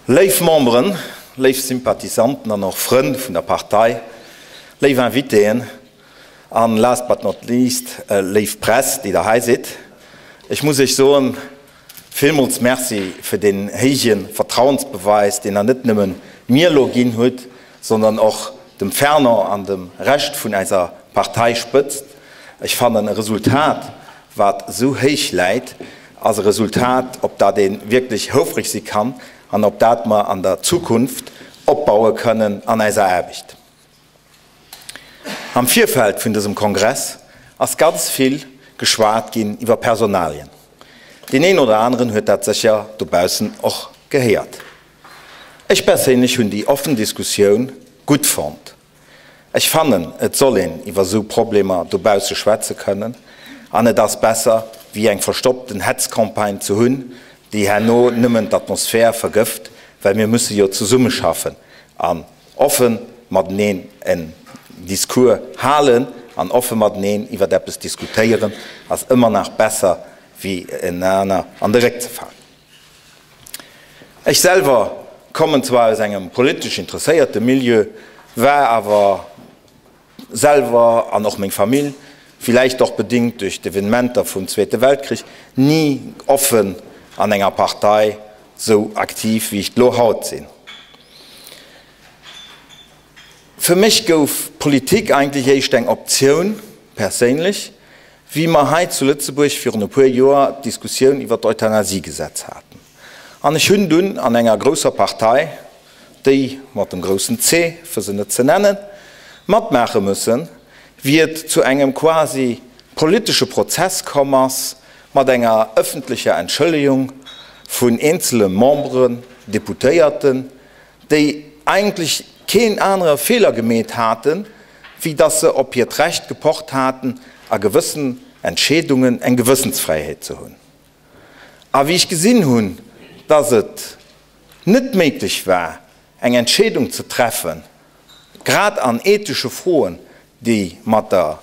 Léif Memberen, léif Sympathisanten an och Frënn vun der Partei, léif Invitéen an last but not least léif Press, déi der hei sidd, ech muss Iech soen, villmools Merci fir deen héije Vertrauensbeweis, deen der net nëmmen mir elo ginn hutt, sondern och dem Fernand an dem Rescht vun eiser Parteispëtzt. Ech fannen, e Resultat, wat esou héich läit, ass e Resultat, op dat ee wierklech houfreg si kann an op dat mer an der Zukunft opbaue kënnen an eiser Aarbecht. Am Virfeld vun dësem Kongress ass ganz vill geschwat ginn iwwer Personalien. Deen een oder aneren huet dat sécher dobaussen och gehéiert. Ech perséinlech hunn déi offen Diskussioun gutt fonnt. Ech fannen, et soll een iwwer esou Problemer dobausse schwätze kënnen an et ass besser, wéi eng verstoppten Hetzcampagne ze hunn, déi herno nëmmen d'Atmosphär vergëft, well mir musse jo zesummeschaffen an offe mateneen en Discours halen an offe mateneen iwwer eppes diskutéieren ass ëmmer nach besser, wéi enaner an de Réck ze falen. Ech selwer kommen zwar aus engem politesch interesséierte Milieu, war awer selwer an och meng Famill, villäicht och bedingt duerch d'Evenementer vum Zweete Weltkrich, ni offen an enger Partei sou aktiv wéi ech et lo haut sinn. Fir mech gouf Politik eigentlech éischt eng Optioun, perséinlech, wéi mer hei zu Lëtzebuerg virun e puer Joer d'Diskussioun iwwer d'Euthanasiegesetz haten. An ech hunn dunn an enger grousser Partei, déi mat dem groussen C, fir se net ze nennen, matmaache müssen, wéi et zu engem quasi politesche Prozess komm ass mat enger ëffentlecher Entschëllegung vun eenzele Memberen, Deputéierten, déi eigentlech keen anere Feeler gemeet haten, wéi dass se op hiert Recht gepocht haten, a gewëssen Entscheedungen eng Gewëssensfräiheet ze hunn. A wéi ech gesinn hunn, dass et net méiglech war, eng Entscheedung ze treffen, grad an ethesche Froen, déi mat der,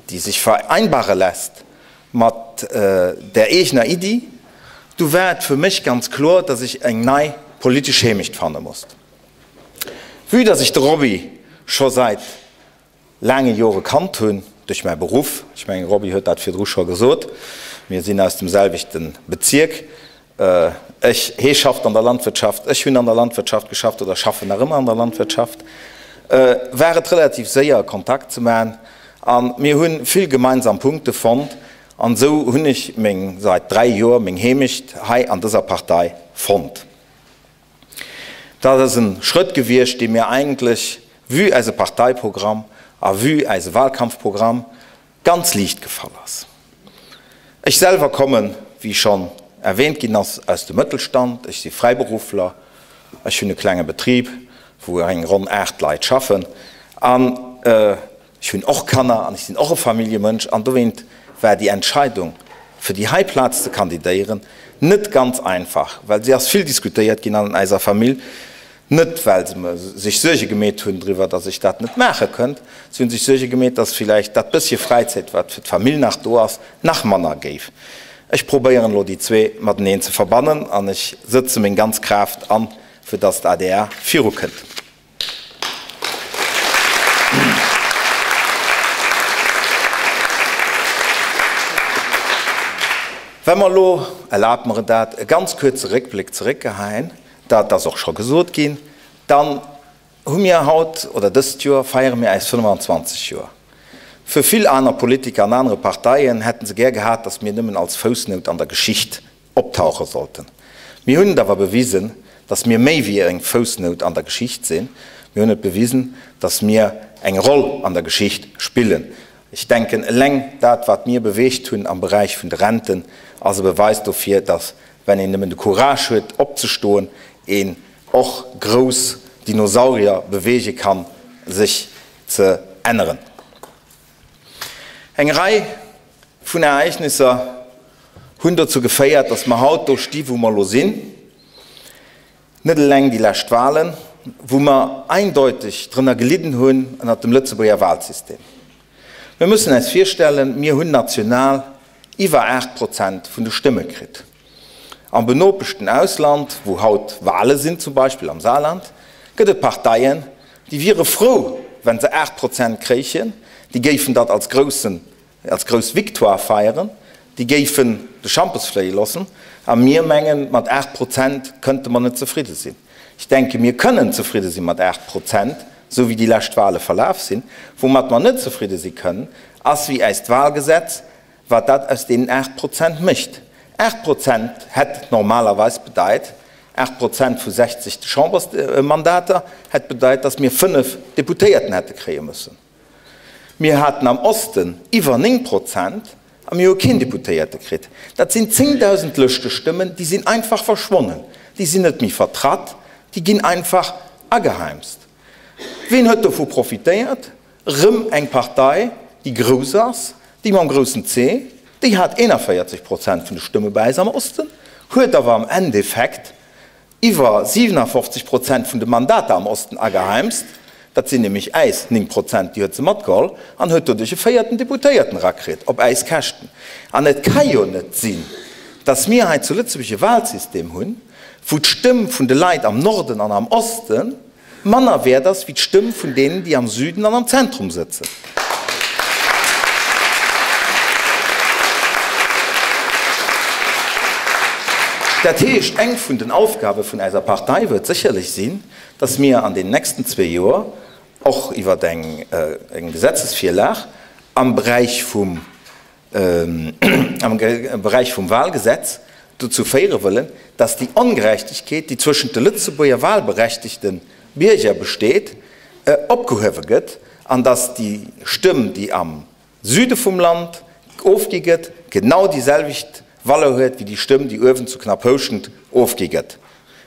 déi sech vereinbare lässt mat der eegener Iddi, du war et fir mech ganz kloer, dass ech eng nei politesch Heemecht fanne musst. Vue dass ech de Roby scho seit laange Jore kannt hunn, duerch mäi Beruff, ech mengen Roby huet dat virdru scho gesot, mir sinn aus dem selwechte Bezierk, Ech, hee schafft an der Landwirtschaft, ech hunn an der Landwirtschaft geschafft oder schaffen nach ëmmer an der Landwirtschaft, war et relativ séier Kontakt ze maachen a mir hu vill gemeinsam Punkte fonnt an esou hunn ech meng, seit 3 Joer, meng Heemecht hei an dëser Partei fonnt. Dat ass e Schrëtt gewiescht, dee mir eigentlech, vue eise Parteiprogramm a vue eise Wahlkampfprogramm, ganz liicht gefall ass. Ech selwer kommen, wéi schonn erwähnt ginn ass, aus dem Mëttelstand. Ech si Fräiberuffler, ech hunn e klenge Betrib, wou eng ronn 8 Leit schaffen an ech hunn och Kanner an ech sinn och e Familljemënsch an dowéint war déi Entscheidung, fir déi hei Plaz ze kandidéieren, net ganz einfach, well se ass vill diskutéiert ginn an eiser Famill. Net well se sech Suerge gemeet hunn driwwer, datt ech dat net maache kënnt, se hunn sech Suerge gemeet, datt villäicht dat bëssche Fräizäit, wat fir d'Famill nach do ass, nach manner géif. Ech probéieren elo déi zwee mateneen ze verbannen an ech sëtze meng ganz Kraaft an, fir datt d'ADR virukënnt. Wa mer elo, erlaabt mer et dat, e ganz kuerze Réckbléck zeréckgeheien, dat ass och scho gesot ginn, dann hu mir haut, oder dëst Joer feiere mir eis 25 Joer. Fir vill aner Politiker an anere Parteien hätte se gär gehat, datt mir nëmmen als Foussnout an der Geschicht optauche sollten. Mir hunn et awer bewisen, datt mir méi wéi eng Foussnout an der Geschicht sinn. Mir hunn et bewisen, datt mir eng Roll an der Geschicht spillen. Ech denken, eleng dat, wat mir beweegt hunn am Beräich vun de Renten, ass e Beweis dofir, datt Wenn een nëmmen de Courage huet opzestoen, een och grouss Dinosaurier beweege kann sech ze änneren. Eng Rei vun Ereignisser hunn dozou geféiert, datt mer haut do sti wou mer elo sinn. Net eleng déi lescht Wahlen, wou mer eindeuteg drënner gelidden hunn ënnert dem Lëtzebuerger Wahlsystem. Mir mussen äis virstellen, mir hunn national iwwer 8 Prozent vun de Stëmme kritt. Am benopeschten Ausland, wou haut Wale sinn, zum Beispill am Saarland, gëtt et Parteien, déi wiere frou, wa se 8 Prozent kréichen, déi géifen dat als groussen, als grouss Victoire feieren, déi géifen de Schampes fléie loossen. A mir mengen, mat 8 Prozent kënnte mer net zefridde sinn. Ech denke, mir kënnen zefridde si mat 8 Prozent, esou wéi déi lescht Wale verlaf sinn. Woumat mer net zefridde si kënnen, ass wéi äist Walgesetz, wat dat aus deenen 8 Prozent mécht. 8 Prozent hätt normalerweis bedeit, 8 Prozent vu 60 Chambersmandater hätt bedeit, datt mir 5 Deputéierten hätte kréie mussen. Mir haten am Osten iwwer 9 Prozent a mir hu keen Deputéierte kritt. Dat sinn 10.000 Lëschtestëmmen, déi sinn einfach verschwonnen, déi sinn net méi vertratt, déi ginn einfach ageheimst. Ween huet dovu profitéiert? Rëm eng Partei, déi grouss ass, déi mam groussen C, déi hat 41 Prozent vun de Stëmme bei äis am Osten, huet awer am Endeffekt iwwer 57 Prozent vun de Mandater am Osten ageheimst, dat sinn nämlech äis 9 Prozent, déi huet se matgeholl, an huet doduerch e véierten Deputéierten erakritt op äis Käschten. An et ka jo net sinn, datt mir hei zu Lëtzebuerg e Wahlsystem hunn, wou d'Stëmm vun de Leit am Norden an am Osten manner wäert ass wéi d'Stëmm vun deenen, déi am Süden an am Zentrum sëtzen. Dat heescht, eng vun den Aufgabe vun eiser Partei wëert sécherlech sinn, dass mir an den nächsten zwee Joer och iwwer eng Gesetzesvirlag am Beräich vum am Beräich vum Wahlgesetz dozou féiere wëllen, dass déi Ongerechtegkeet, déi zwëschent de Lëtzebuerger wahlberechtigte Bierger besteet, opgehuewe gëtt an dass déi Stëmm, déi am Süde vum Land ofgi gëtt, genau déi selwecht Valeur huet wéi déi Stëmm, déi uewen zu Knapphouschent ofgi gëtt.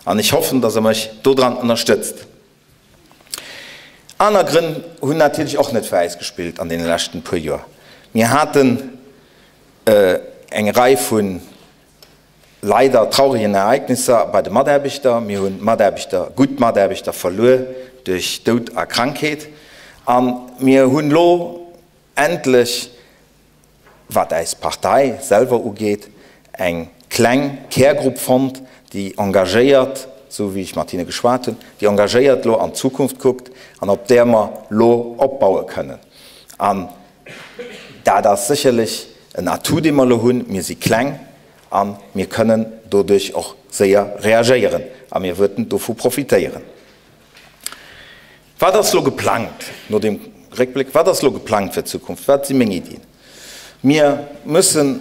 An ech hoffen, dass Der mech dodran ënnerstëtzt. Aner Grënn hunn natierlech och net fir äis gespillt an deene leschten puer Joer. Mir haten eng Rei vu leider traurigen Ereignisser bei de Mataarbechter. Mir hunn Mataarbechter, gutt Mataarbechter verluer duerch Doud a Krankheet. A mir hunn elo endlech wat äis Partei selwer ugeet, eng kleng Kärgrupp fonnt, déi engagéiert, esou wéi ech mat hinne geschwat hunn, déi engagéiert lo an d'Zukunft kuckt an op där mer lo opbaue kënnen. An dat ass sécherlech en Atout, dee mer lo hunn. Mir si kleng a mir kënnen doduerch och séier reagéieren a mir wëerten dovu profitéieren. Wat ass lo geplangt, no deem Réckbléck, wat ass lo geplangt fir d'Zukunft? Wat si meng Iddien? Mir müssen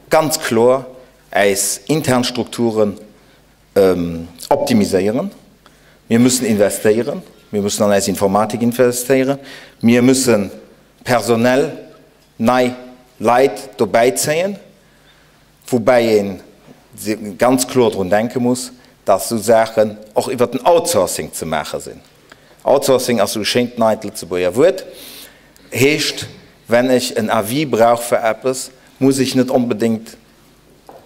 ganz kloer äis intern Strukturen optimiséieren. Mir müssen investéieren. Mir müssen an äis Informatik investéieren. Mir müssen personell nei Leit dobäizéien. Woubäi ee ganz kloer drun denke muss, dass esou Saachen och iwwert den Outsourcing ze maache sinn. Outsourcing ass esou e schéint neit Lëtzebuerger Wuert, heescht, wenn ech en Avis brauch fir eppes, muss ech net onbedéngt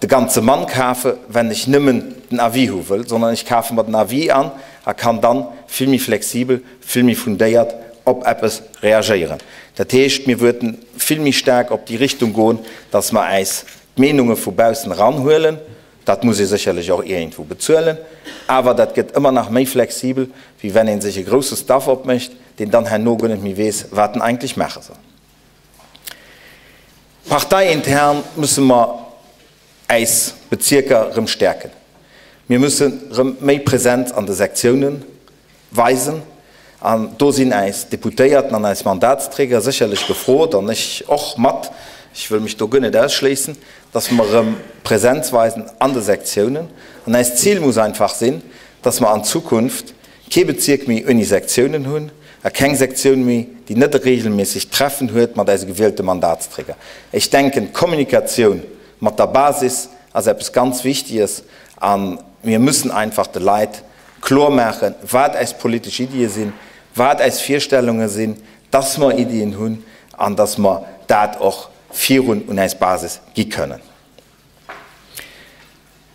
de ganze Mann kafe wenn ech nëmmen den Avis hu wëll, sondern ech kafe mer den Avis an a kann dann vill méi flexibel, vill méi fundéiert op eppes reagéieren. Dat heescht, mir wëerten vill méi staark op déi Richtung goen, dass mer äis d'Meenunge vu baussen eranhuelen. Dat muss ee sécherlech och iergendwou bezuelen, awer dat gëtt ëmmer nach méi flexibel, wéi wenn ee sech e grousse Staff opmécht, deen dann herno guer net méi weess, wat en eigentlech maache soll. Parteiintern musse mer äis Bezierker rëm stäerken. Mir musse rëm méi Präsenz an de Sektiounen weisen. An do sinn äis Deputéierten an äis Mandatsträger sécherlech gefrot, an ech och mat, ech wëll mech do guer net ausschléissen, dass mer rëm Präsenz weisen an de Sektiounen. An äist Zil muss einfach sinn, dass mer an Zukunft kee Bezierk méi ouni Sektiounen hunn a keng Sektioun méi, déi net e regelméissegt Treffen huet mat eise gewielte Mandatsträger. Ech denken, d'Kommunikatioun mat der Basis ass eppes ganz Wichtiges a mir müssen einfach de Leit kloer maachen, wat eis politesch Iddie sinn, wat eis Virstellunge sinn, dass mer Iddien hunn an dass mer dat och virun un eis Basis gi kënnen.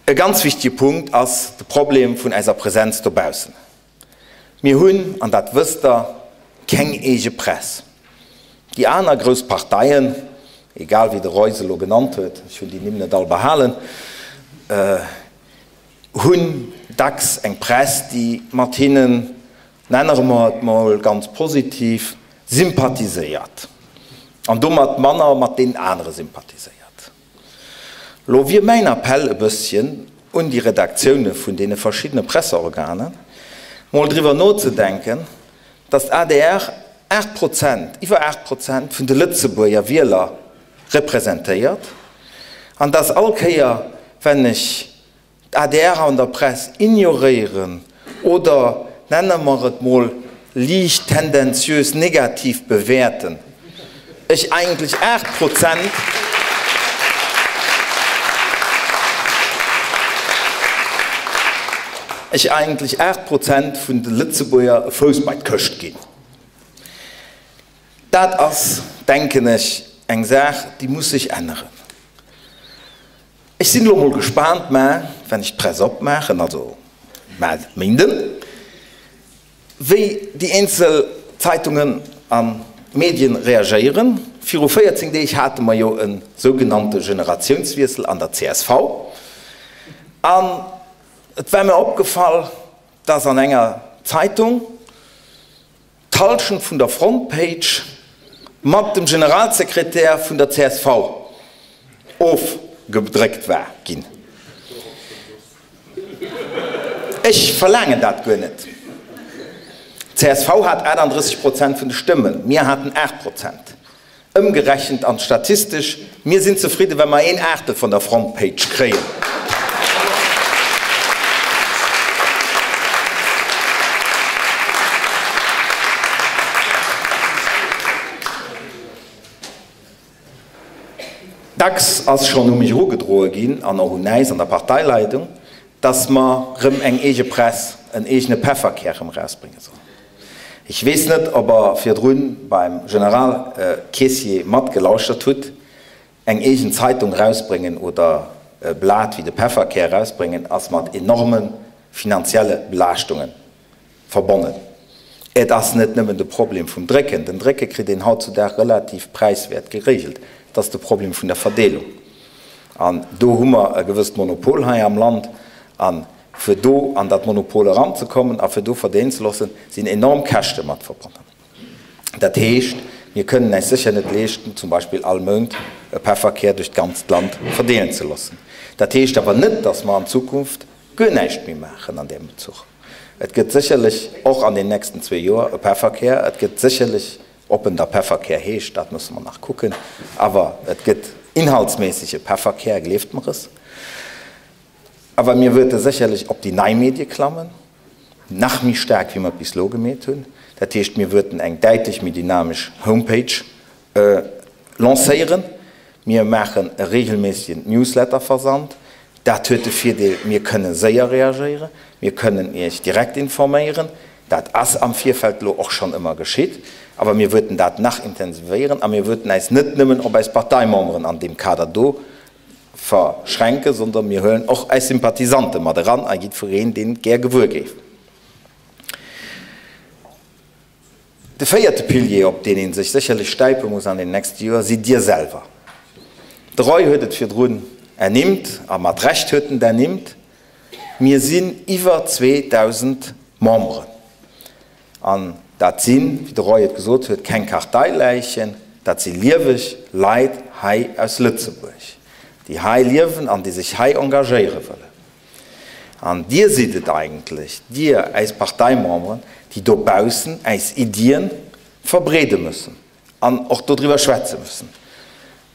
E ganz wichtige Punkt ass de Problem vun eiser Präsenz dobaussen. Mir hunn, an dat wësst Der, keng eege Press. Déi aner grouss Parteien, egal wéi de Roy se elo genannt huet, ech hunn déi Nimm net all behalen. Hunn dacks eng Press, déi mat hinnen, nennere mer et mol ganz positiv, sympathiséiert an domat manner mat deenen anere sympathiséiert. Lo wier mäin Appell e bësschen un déi Redaktioune vun deene verschiddene Presseorganen, mol driwwer nozedenken, datt d'ADR 8 Prozent, iwwer 8 Prozent vun de Lëtzebuerger Wieler representéiert an datt all Kéier, wenn ech D'ADR an der Press ignoréieren oder, nenne mer et mol, liicht tendenziös negativ bewäerten, ech eigentlech 8 Prozent, ech eigentlech 8 Prozent vun de Lëtzebuerger e Fouss bei d'Këscht ginn. Dat ass, denken ech, eng Saach, déi muss sech änneren. Ech sinn elo mol gespaant, mä wenn ech d'Press opmaachen, also mä Méinden, wéi déi eenzel Zeitungen a Medien reagéieren. Viru 14 Deeg hate mer jo e sougenannte Generatiounswiessel an der csv an et war mir opgefall, dass an enger Zeitung, d'Halschent vun der Frontpage mat dem Generalsekretär vun der csv ofgedréckt war ginn. Ech verlaangen dat guer net. D'CSV hat 38 Prozent vun de Stëmmen, mir haten 8 Prozent. Ëmgerechent an statistesch, mir sinn zefridde wa mer een Aachtel von der Frontpage kréien. Dacks ass schonn u mech erugedroe ginn, an och un äis an der Parteileidung, dass mer rëm eng eege Press, en eegene Pefferkär rëm erausbrénge sollen. Ech weess net, ob Der virdrun beim Generalcaissier matgelauschtert hutt. Eng eegen Zeitung erausbréngen oder e Blat wéi de Pefferkär erausbréngen, ass mat enorme finanzielle Belaaschtunge verbonnen. Et ass net nëmmen de Problem vum Drécken. Den Drécke kritt een hautzudag relativ präiswäert geregelt. Et ass de Problem vun der Verdeelung. An do hu mer e gewësst Monopol hei am Land. A fir do an dat Monopol eranzekommen a fir do verdeelen ze loossen, sinn enorm Käschte mat verbonnen. Dat heescht, mir kënnen äis sécher net leeschten, zum Beispill all Mount e Pefferkär duerch d'ganzt Land verdeelen ze loossen. Dat heescht awer net, dass mer an Zukunft guer näischt méi maachen an deem Bezuch. Et gëtt sécherlech och an den nächsten zwee Joer e Pefferkär. Et gëtt sécherlech, ob en da Pefferkär heescht, dat musse mer nach kucken, awer et gëtt inhaltsméisseg e Pefferkär, gleeft mer es. Awer mir wëerte sécherlech op déi nei Medie klammen, nach méi staark wéi mer et bis elo gemeet hunn. Dat heescht, mir wëerten eng däitlech méi dynamesch Homepage lancéieren. Mir maachen e regelméissegen Newsletter-Versand. Dat huet de Virdeel, mir kënne séier reagéieren, mir kënnen Iech direkt informéieren. Dat ass am Virfeld elo och schonn ëmmer geschitt, awer mir wëerten dat nach intensivéieren a mir wëerten äis net nëmmen op eis Parteimemberen an deem Kader do verschränken, sondern mir huelen och eis Sympathisante mat eran a jiddwereen, deen et gär gewuer géif. De véierte Pilier, op deen ee sech sécherlech stäipe muss an den nächste Joer, sidd Dir selwer. De Roy huet et virdrun ernimmt, a mat Recht huet en et ernimmt, Mir sinn iwwer 2.000 Memberen. An dat sinn, wéi de Roy et gesot huet, keng Karteiläichen, dat si lieweg Leit hei aus Lëtzebuerg, déi hei liewen an déi sech hei engagéiere wëllen. An Dir sidd et eigentlech, Dir, äis Parteimemberen, déi dobaussen äis Iddien verbreede müssen an och dodriwwer schwätze müssen.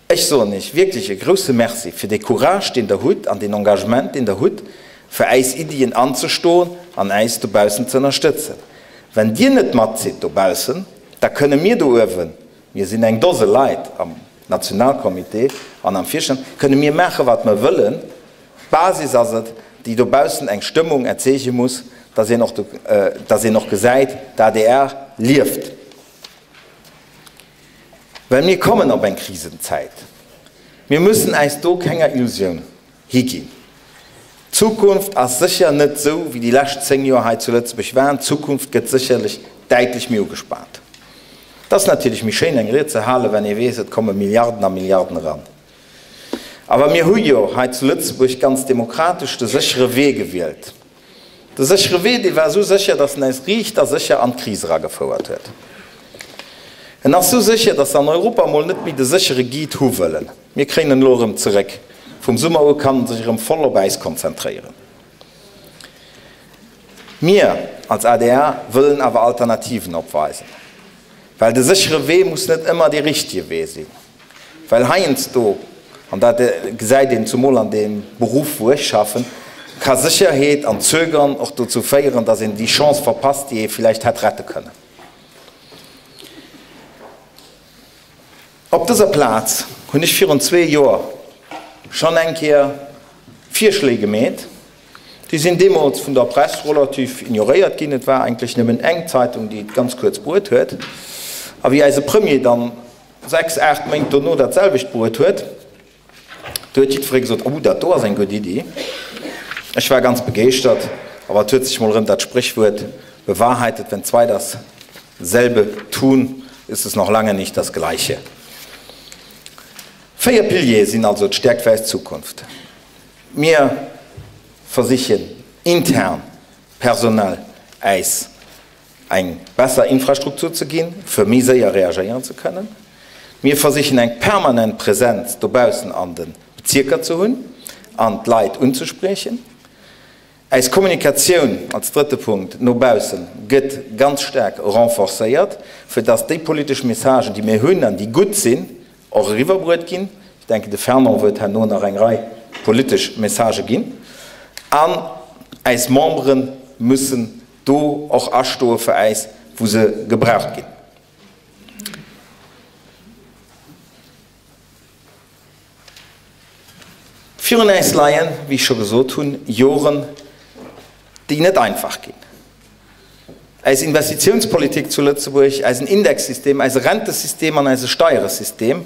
Ech soen Iech wierklech e grouse Merci fir dee Courage, deen Der hutt an deen Engagement, deen Der hutt, fir äis Iddien anzestoen an äis dobaussen ze ënnerstëtzen. Wenn Dir net matzitt dobaussen, da kënne mir do uewen, mir sinn eng Dose Leit am Nationalcomité an am Virstand, kënne mir maachen, wat mer wëllen. D'Basis ass et, déi dobaussen eng Stëmmung erzeege muss, dass een och, dass een och gesäit, d'ADR lieft. Well mir kommen op eng Krisenzäit. Mir müssen äis do kenger Illusioun higinn. D'Zukunft ass sécher net esou, wéi déi lescht 10 Joer hei zu Lëtzebuerg waren. D'Zukunft gëtt sécherlech däitlech méi ugespaant. Et ass natierlech méi schéin, eng Ried ze halen, wenn ee weess, et komme Milliarden a Milliarden eran. Awer mir hu jo hei zu Lëtzebuerg ganz demokratesch de séchere Wee gewielt. De séchere Wee, dee war esou sécher, datt en äis riicht a sécher an d'Kris eragefouert huet. En ass esou sécher, datt se an Europa emol net méi de séchere Guide hu wëllen. Mir kréien en elo erëm zeréck. Vum Summer u kann en sech erëm voll op äis konzentréieren. Mir als adr wëllen awer Alternativen opweisen. Well de séchere Wee muss net ëmmer dee richtige Wee sinn. Well heiansdo, an dat gesäit een zumol an deem Beruff wou ech schaffen, ka Sécherheet an Zögern och dozou féieren, datt een déi Chance verpasst, déi ee villäicht hätt rette kënnen. Op dëser Plaz hunn ech virun zwee Joer schonn eng Kéier Virschléi gemeet. Déi sinn deemools vun der Press relativ ignoréiert ginn. Et war eigentlech nëmmen eng Zeitung, déi et ganz kuerz bruet huet. A wéi eise Premier dann 6, 8 Méint dono dat selwecht bruet huet, do huet jiddweree gesot, Oh, dat do ass eng gutt Iddi. Ech war ganz begeeschtert, awer et huet sech mol erëm dat Spréchwuert bewahrheitet, Wenn zwei das selbe tun, ist es noch lange nicht das Gleiche. Véier Piliere sinn also d'Stäerkt fir eis Zukunft. Mir versichen intern personell äis eng besser Infrastruktur ze ginn, fir méi séier reagéieren ze kënnen. Mir versichen eng permanent Präsenz dobaussen an de Bezierker ze hunn an d'Leit unzespriechen. Äis Kommunikatioun, als drëtte Punkt, no baussen gëtt ganz staark renforcéiert, fir dass déi politesch Messagen, déi mir hunn an déi gutt sinn, och eriwwerbruet ginn. Ech denken, de Fernand huet herno nach eng Rei politesch Messagë ginn. An äis Membere müssen do och astoe fir äis, wou se gebraucht ginn. Virun äis leien, wéi ech scho gesot hunn, Joren, déi net einfach ginn. Äis Investitiounspolitik zu Lëtzebuerg, äisen Indexsystem, äise Rentesystem an äise Steieresystem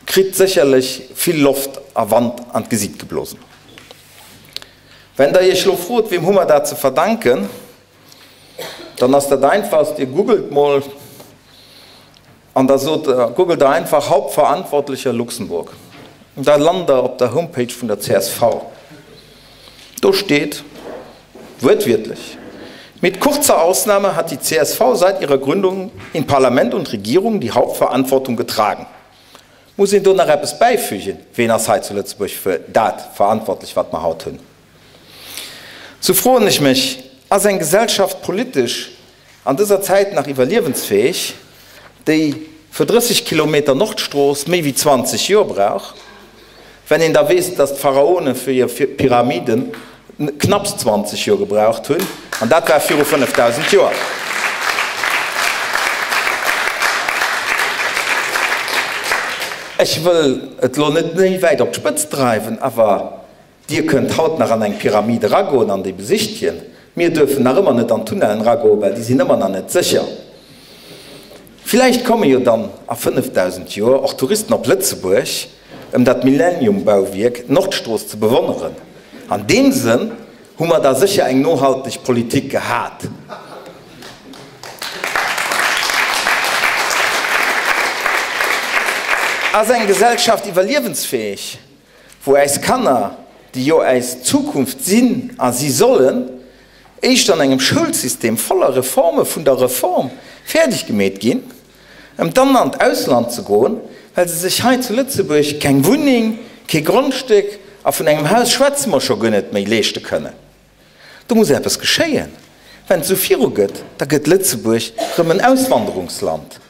kritt sécherlech vill Loft a Wand an d'Gesiit geblosen. Wenn Der Iech elo frot, Weem hu mer dat ze verdanken? dann ass dat einfachst, Dir googelt mol an da sot Der, googelt Der einfach Hauptverantwortlicher Luxemburg an da lant Der op der Homepage vun der csv. Do steet wuertwiertlech, Mit kurzer Ausnahme hat die csv seit ihrer Gründung in Parlament und Regierung die Hauptverantwortung getragen. Muss een do nach eppes bäifügen? Ween ass hei zu Lëtzebuerg fir dat verantwortlech, wat mer haut hunn? Sou froen ech mech, Ass eng Gesellschaft politesch an dëser Zäit nach iwwerliewensfäeg, déi fir 30 Kilometer Nordstrooss méi wéi 20 Joer brauch, wenn een da weess, datt d'Pharaone fir hir Pyramiden knapps 20 Joer gebraucht hunn, an dat war viru 5.000 Joer? Ech wëll et elo net méi wäit op d'Spëtzt dreiwen, awer Dir kënnt haut nach an eng Pyramid eragoen an déi besichtegen. Mir duerfen nach ëmmer net an d'Tunnellen eragoen, well déi sinn ëmmer nach net sécher. Villäicht komme jo dann a 5.000 Joer och Touristen op Lëtzebuerg, ëm dat Millennium-Bauwierk Nordstrooss ze bewonneren. An deem Sënn hu mer da sécher eng nohalteg Politik gehat. Ass eng Gesellschaft iwwerliewensfäeg? wou äis Kanner, déi jo äis Zukunft sinn a si sollen, éischt an engem Schoulsystem voller Reforme vun der Reform fäerdeg gemeet ginn, ëm dann an d'Ausland ze goen, well se sech hei zu Lëtzebuerg keng Wunneng, kee Grondstéck a vun engem Haus schwätze mer scho guer net méi, leeschte kënnen. Do muss eppes geschéien. Wenn et esou viru gëtt, da gëtt Lëtzebuerg rëm en Auswanderungsland.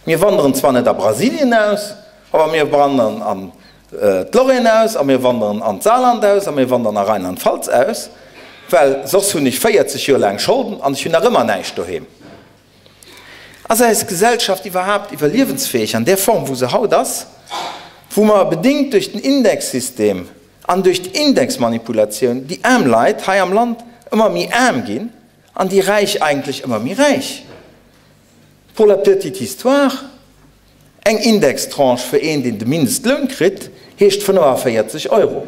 Mir wanderen zwar net a Brasilien aus, awer mir wandern an d'Lorraine aus a mir wandern an d'Saarland aus a mir wandern a Rheinland-Pfalz aus, well soss hunn ech 40 Joer laang Scholden an ech hunn nach ëmmer näischt doheem. Ass eis Gesellschaft iwwerhaapt iwwerliewensfäeg an där Form, wou se haut ass, wou mer bedéngt duerch den Indexsystem an duerch d'Indexmanipulatioun déi aarm Leit hei am Land ëmmer méi aarm ginn an déi Räich eigentlech ëmmer méi räich? Pour la petite histoire, Eng Indextranche fir een, deen de Mindestloun kritt, heescht 45 Euro.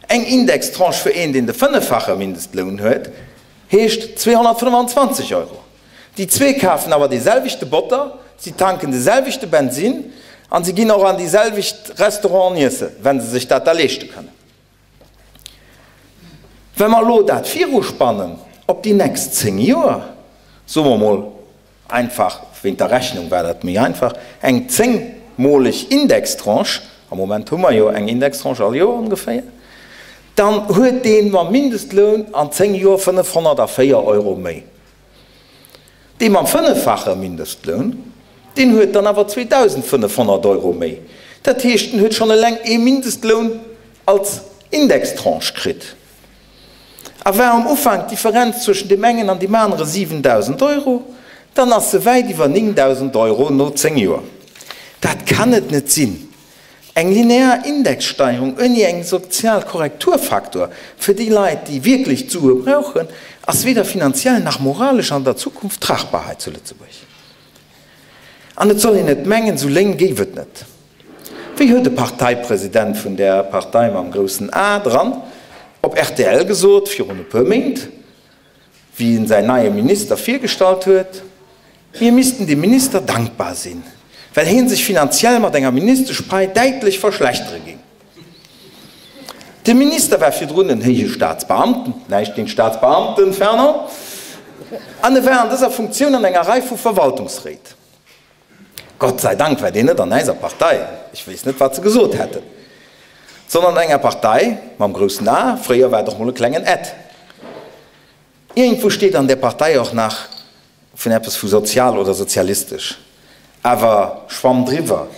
Eng Indextranche fir een, deen de fënneffache Mindestloun huet, heescht 225 Euro. Déi zwee kafen awer dee selwechte Botter, si tanken de selwechte Bensinn. An se ginn och an déi selwecht Restauranten iessen, wa se sech dat da leeschte kënnen. Wa mer elo dat viruspannen op déi nächst 10 Joer, soe mer emol einfach, wéint der Rechnung war dat méi einfach, eng zéngmoleg Indextranche, am Moment hu mer jo eng Indextranche all Joer ongeféier, dann huet dee mam Mindestloun an 10 Joer 504 Euro méi. Dee mam fënneffache Mindestloun, deen huet dann awer 2.500 Euro méi. Dat heescht, en huet schonn eleng ee Mindestloun als Indextranche kritt. A war am Ufank d'Differenz zwëschen deem engen an deem anere 7.000 Euro, dann ass se wäit iwwer 9.000 Euro no 10 Joer. Dat kann et net sinn! Eng linear Indexsteigerung ouni eng sozial Korrekturfaktor fir déi Leit, déi wierklech d'Sue brauchen, ass weder finanziell nach moralesch an der Zukunft tragbar hei zu Lëtzebuerg. An et soll een net mengen, esou Léin géif et net. Wéi huet e Parteipresident vun där Partei mam groussen A dran op rtl gesot virun e puer Méint, wéi en säin neie Minister virgestallt huet, mir missten dem Minister dankbar sinn, well heen sech finanziell mat enger Ministeschpai däitlech verschlechtere géing. De Minister war virdrun en héije Staatsbeamten, näischt géint Staatsbeamten, Fernand, an e war an dëser Funktioun an enger Rei vu Verwaltungsréit. Gott sei Dank war deen net an äiser Partei, ech wéisst net, wat se gesot hätten, sondern an enger Partei mam groussen A, fréier war et och mol e klengen Ä. Iergendwou steet an där Partei och nach vun eppes vu sozial oder sozialistesch. Awer Schwamm driwwer,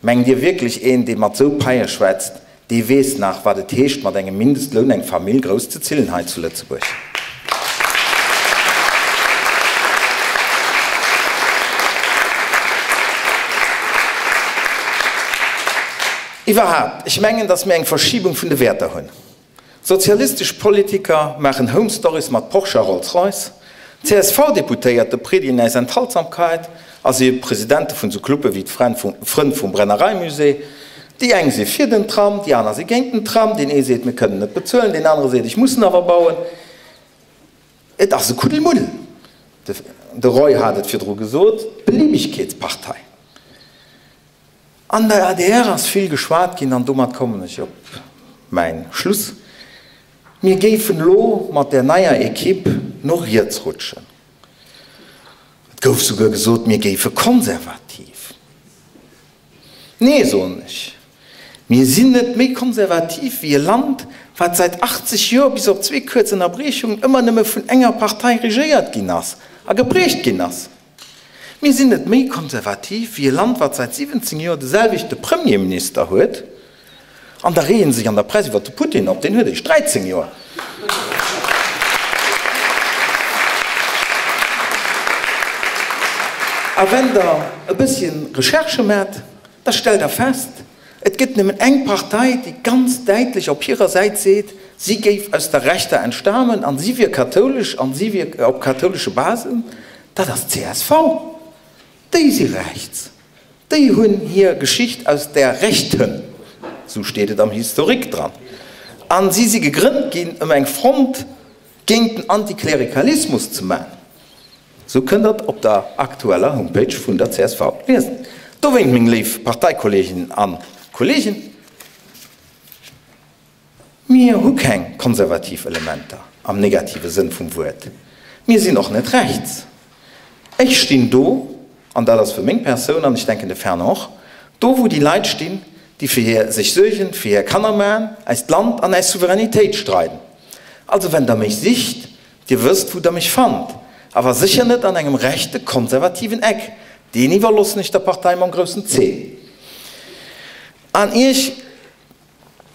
mengt Dir wierklech een, dee mat sou Paie schwätzt, Dee weess nach, wat et heescht, mat engem Mindestloun eng Famill grousszezillen hei zu Lëtzebuerg. Iwwerhaapt, ech mengen, datt mir eng Verschiebung vun de Wäerter hunn. Sozialistesch Politiker maachen Home Stories mat Porsche a Rolls-Royce, CSV-Deputéierte predigen äis Enthaltsamkeit a si Presidente vun sou Clubbe wéi d'Frënn vum Brennereimusée. Déi eng si fir den Tram, déi aner si géint den Tram. Deen ee seet, mir kënnen net bezuelen, deen anere seet, ech muss en awer bauen. Et ass e Kuddelmuddel. De Roy hat et virdru gesot, d'Beliebigkeetspartei. An der adr ass vill geschwat ginn, an domat kommen ech op mäin Schluss, mir géifen elo mat där neier Equipe no riets rutschen. Et gouf souguer gesot, mir géife konservativ. Nee, soen ech, mir sinn net méi konservativ wéi e Land, wat säit 80 Joer, bis op zwee kuerz Ënnerbriechungen, ëmmer nëmme vun enger Partei regéiert ginn ass a geprägt ginn ass. Mir sinn net méi konservativ wéi e Land, wat säit 17 Joer de selwechte Premierminister huet. An da reeën se sech an der Press iwwer de Putin op, deen huet eréischt 13 Joer. A wenn Der e bësschen Recherche maacht, da stellt Der fest, Et gëtt nëmmen eng Partei, déi ganz däitlech op hirer Säit seet, si géif aus der Rechter entstamen an si wier kathoulesch an si wier op kathoulesche Basen, dat ass d'CSV. Déi si rechts. Déi hunn hir Geschicht aus der Rechten, esou steet et am Historique dran. A si si gegrënnt ginn, ëm eng Front géint den Antiklerikalismus ze man. Esou kënnt der et op der aktueller Homepage vun der csv liesen. Dowéint, meng léif Parteikolleeginnen a Kolleegen, Mir hu keng konservativ Elementer am negative Sënn vum Wuert. Mir sinn och net rechts. Ech stinn do, an dat ass fir meng Persoun, an ech denken de Fernand och, do wou déi Leit stinn, déi fir hir sech suergen, fir hir Kanner man, eist Land an äis Souveränitéit streiden. Also wenn der mech sicht, Dir wësst wou der mech fannt, awer sécher net an engem rechte konservativen Eck, deen iwwerlossen ech der Partei mam groussen C. An Iech.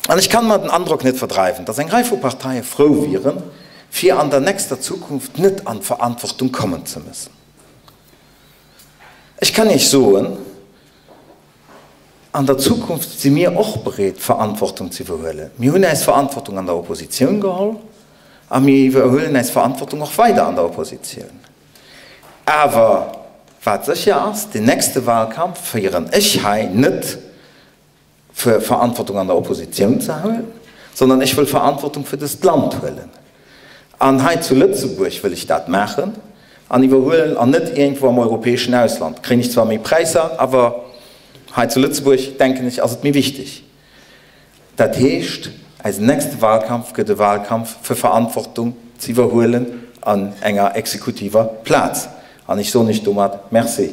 An ech kann mer den Androck net verdreiwen, dass eng Rei vu Parteie frou wieren, fir an der nächster Zukunft net an d'Verantwortung kommen ze müssen. Ech kann Iech soen, an der Zukunft si mir och bereet, Verantwortung ze iwwerhuelen. Mir hunn äis Verantwortung an der Oppositioun geholl a mir iwwerhuelen äis Verantwortung och weider an der Oppositioun. Awer wat sécher ass, den nächste Wahlkampf féieren ech hei net fir Verantwortung an der Oppositioun ze huelen, sondern ech wëll Verantwortung fir dëst Land huelen. An hei zu Lëtzebuerg wëll ech dat maachen an iwwerhuelen an net iergendwou am europäeschen Ausland. Kréien ech zwar méi Präisser, awer. Hei zu Lëtzebuerg, denken ech, ass et méi wichteg. Dat heescht, eisen nächste Wahlkampf gëtt e Wahlkampf fir Verantwortung ze iwwerhuelen an enger exekutiver Plaz. An ech soen Iech domat Merci.